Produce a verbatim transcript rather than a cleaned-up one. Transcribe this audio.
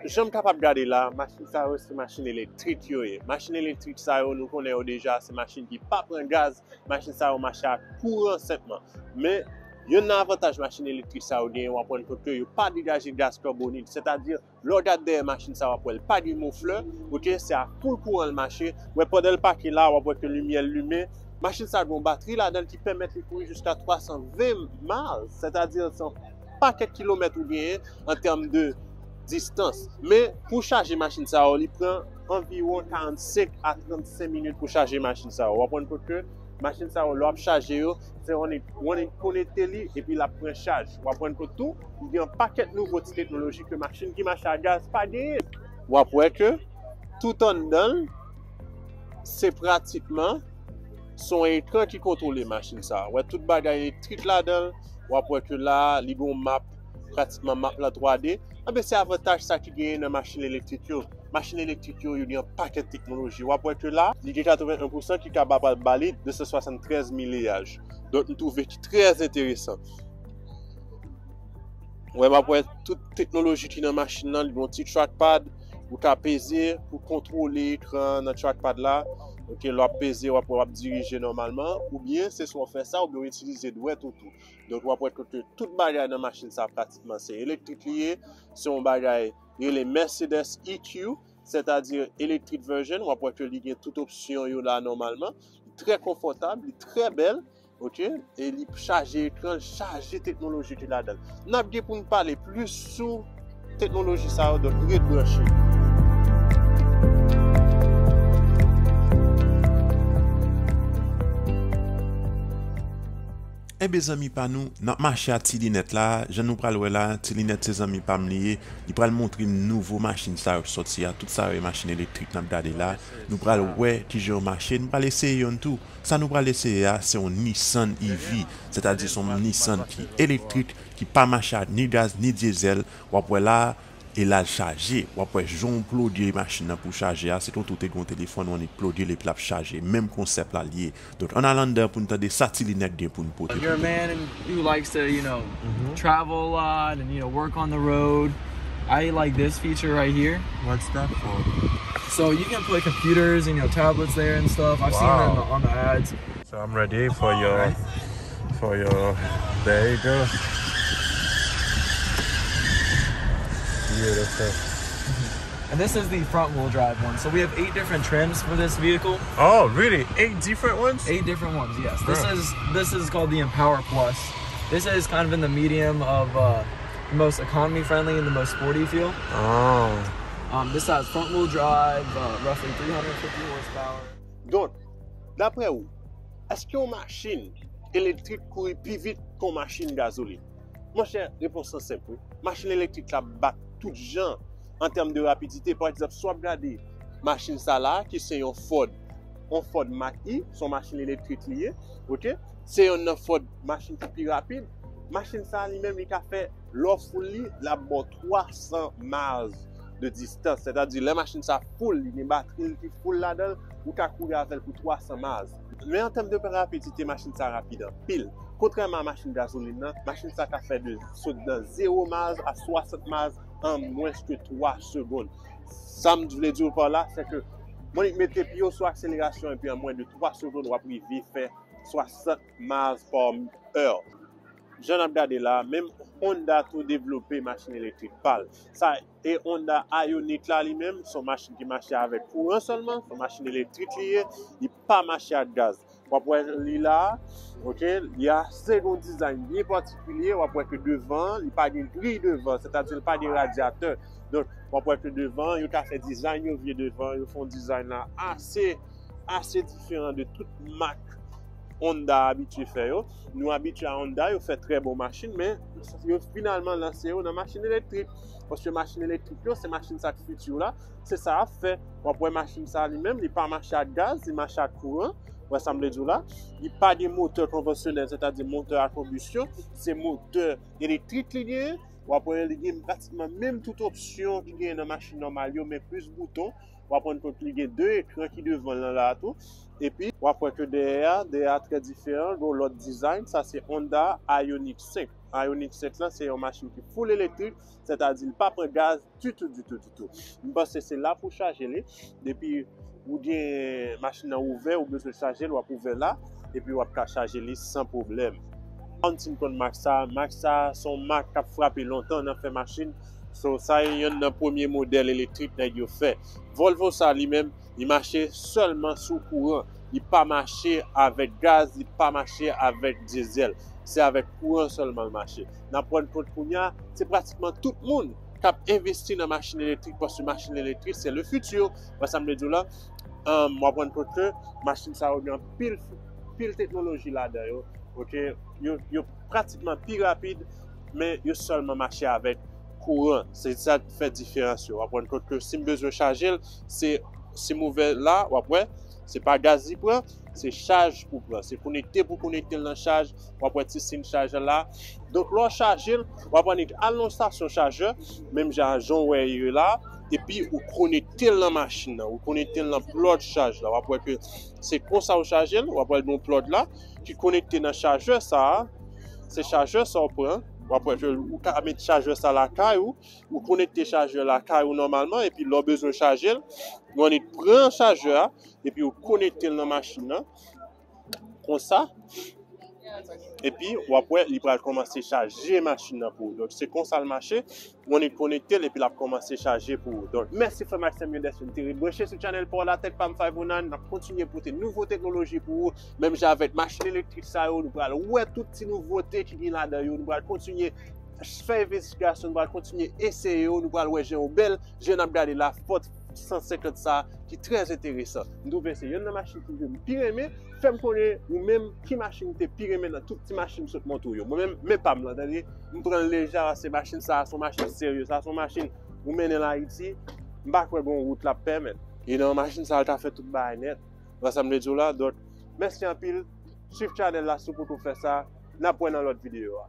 Jan m kapab gade la, machin sa yo se machin elektrik yo ye. Machin elektrik sa yo, nou konnen yo deja, se machin ki pa pran gaz, machin sa yo mache ak kouran senpman. Men, yonn nan avantaj machin elektrik sa yo genyen, w ap rann kont ke yo pa degaje gaz kabonik, sètadi, lè w gad dèyè machin sa, w ap wè l pa gen moflè, oke, se a full kouran l mache. Wè, pandan l pake la, w ap wè ke limyè l limen. Machin sa gen yon batri ladan l ki pèmèt li kouri jiska twa san ven miles, sètadi se yon pakèt kilomèt ou genyen an tèm de distans. Men, pou chaje machin sa yo, li pran anviwon karannsenk a trannsenk minit pou chaje machin sa yo. W ap rann kont ke machin sa yo, lè w ap chaje yo, se w annik konekte li epi l ap pran chaj. W ap rann kont tou, li gen yon pakèt nouvo ti teknoloji ke machin ki mache ak gaz pa genyen. W ap wè ke tout anndan l, se pratikman se yon ekran ki kontwole machin sa. W ap wè tout bagay elektrik ladan l. W ap wè ke la, li gen yon map, pratikman map lan twa D. Anben, se avantaj sa ki genyen nan machin elektrik yo. Machin elektrik yo, yo gen yon pakèt teknoloji. W ap wè ke la, li gen katrevenn en pousan ki kapab ba li de san swasanntrèz miliyaj. Donk, m twouve ki trè enteresan. Wè, m ap wè tout teknoloji ki nan machin nan, li gen yon ti trackpad, ou ka peze pou kontwole ekran nan trackpad la. Oke, lè w ap peze, w ap, w ap dirije nòmalman, oubyen se swa w fè sa, oubyen w itilize dwèt ou tou. Donk, w ap wè tout, tout bagay nan machin sa pratikman se elektrik li ye, se yon bagay rele Mercedes E Q, sètadi electric version, w ap wè ke li gen tout opsyon yo la nòmalman. Li trè konfòtab, li trè bèl, oke? E li chaje ekran, li chaje teknoloji ki ladan l. N ap gen pou n pale plis sou teknoloji sa yo, donk ret branche. Enben, zanmi pa nou, n ap mache a ti linèt la. Jan nou pral wè la, ti linèt se zanmi pa m li ye. Li pral montre m nouvo machin sa yo k sòti a. Tout sa yo e machin elektrik n ap gade la. Nou pral wè kijan yo mache. Nou pral eseye yonn tou. Sa nou pral eseye a, se yon Nissan E V. Sètadi se yon Nissan ki elektrik, ki pa mache ak ni gaz, ni dyezèl. W ap wè la, e l al chaje. W ap wè jan w ploge machin nan pou chaje a. Se tankou w te gen yon telefòn, w annik ploge l epi l ap chaje. Menm konsèp la l ye. Donk, ann al anndan pou n tande sa ti linèt gen pou n pote pou nou. If you're a man and who likes to, you know, travel a lot and, you know, work on the road, I like this feature right here. What's that for? So you can put computers and, you know, tablets there and stuff. I've seen them on the ads. So I'm ready for your, for your, there you go. Beautiful. And this is the front wheel drive one. So we have eight different trims for this vehicle. Oh, really? Eight different ones? Eight different ones, yes. This is, this is called the Empower Plus. This is kind of in the medium of, uh, the most economy friendly and the most sporty feel. Oh. Um, this has front wheel drive, uh, roughly three hundred fifty horsepower. Donk, daprè ou, èske yon machin elektrik kouri pi vit ke yon machin gazolin? Monchè, repons lan senp wi. Machin elektrik la bat tout jan an tèm de rapidite. Pa egzanp, si w ap gade machin sa la, ki se yon Ford, yon Ford Mach-E, se yon machin elektrik li ye, oke? Se yonn nan Ford machin ki pi rapid. Machin sa li menm, li ka fè Lè w full li, l ap ba w twa san miles de distance. Sètadi, lè machin sa full, li gen batri l ki full ladan l, ou ka kouri avè l pou twa san miles. Men an tèm de rapidite, machin sa rapid anpil. Kontrèman a machin gazolin nan, machin sa ka fè de, sot nan zewo miles a swasant miles an mwens ke twa segonn. Sa m vle di w pa la, se ke mwen mete pye w sou akselerasyon epi an mwens de twa segonn, w ap rive fè swasant miles per hour. Jan n ap gade la, menm Honda tou devlope machin elektrik pa l. Sa e Honda Ioniq la li menm, se yon machin ki mache avèk kouran sèlman, se yon machin elektrik li ye, li pa mache ak gaz. W ap wè li la, oke, li ase gen yon dizayn byen patikilye, w ap wè ke devan, li pa gen griy devan, sètadi li pa gen radyatè. Donk, w ap wè ke devan, yo ka fè dizayn yo vye devan, yo fè yon dizayn la ase, ase diferan de tout mak Honda abitye fè yo. Nou abitye a Honda, yo fè trè bon machin, men yo finalman lanse yo nan machin elektrik. Paske machin elektrik yo, se machin sa k fiti la, se sa y ap fè. W ap wè machin sa li menm, li pa mache ak gaz, li mache ak kouran. Wè sa m vle di w la? Li pa gen motè konvansyonèl, sètadi motè a konbisyon, se motè elektrik li genyen. W ap wè li gen pratikman menm tout opsyon ki genyen nan machin nòmal yo, men plis bouton. W ap rann kont li gen de ekran ki devan l lan la tou. Epi, w ap wè ke dèyè a, dèyè a trè diferan, gen yon lòt dizayn, sa se Honda Ioniq senk. Ioniq senk lan se yon machin ki full elektrik, sètadi li pa pran gaz ditou, ditou, ditou. M panse se la pou chaje li. Depi ou gen machin nan ouvè, ou bezwen chaje l, w ap ouvè la, epi w ap ka chaje li san pwoblèm. Ann ti konn mak sa, mak sa se yon mak k ap frape lontan nan fè machin. So, sa e yonn nan premye modèl elektrik nèg yo fè. Volvo sa li menm, li mache sèlman sou kouran. Li pa mache avèk gaz, li pa mache avèk dizèl. Se avèk kouran sèlman l mache. N ap rann kont kounye a, se pratikman tout moun k ap envesti nan machin elektrik, paske machin elektrik se le futur. Wè sa m vle di w la? Ann, w ap rann kont ke machin sa yo gen anpil, pil teknoloji ladan yo. Oke, yo, yo pratikman pi rapid, men yo sèlman mache avèk kouran. Se sa k fè diferans yo. W ap rann kont ke si m bezwen chaje l, se si m ouvè la, w ap wè, se pa gaz li pran, se chaj pou pran. Se konekte pou konekte l nan chaj. W ap wè ti siy chaj la. Donk, lè w chaje l, w ap annik al nan stasyon chajè, menm jan jan w wè yo la, epi ou konekte l nan machin nan, ou konekte l nan plòt chaj la. W ap wè ke se konsa ou chaje l, w ap wè l gen yon plòt la ki konekte nan chajè sa a. Se chajè sa w pran, w ap wè ke ou ka met chajè sa lakay ou, ou konekte chajè lakay ou nòmalman, epi lè w bezwen chaje l, ou annik pran chajè a, epi ou konekte l nan machin nan, konsa, epi w ap wè li pral kòmanse chaje machin nan pou ou. Donk, se konsa l mache, ou annik konekte l, epi l ap kòmanse chaje pou ou. Donk, mèsi frè m ak sè m yo dèske n te rebranche sou channel pa w la, Tèt pa m Five oh nine, n ap kontinye pote nouvo teknoloji pou ou, menm jan avèk machin elektrik sa yo, nou pral wè tout ti nouvote ki gen ladan yo, nou pral kontinye fè envestigasyon, nou pral kontinye eseye yo, nou pral wè jan yo bèl, jan n ap gade la Ford san senkant sa ki trè enteresan. M twouve se yonn nan machin ki m pi renmen. Fè m konnen ou menm ki machin ou te pi renmen nan tout ti machin m sot montre w yo. Mwen menm, men pa m lan, tande, m pran l leje, se machin sa, se yon machin serye, sa se yon machin ou mennen l Ayiti, m pa kwè gen yon wout l ap pèmèt. E nan machin sa, l ta fè tout bagay nèt. Wè sa m vle di w la? Donk, mèsi anpil. Swiv channel la si w poko fè sa. N ap wè nan lòt videyo a.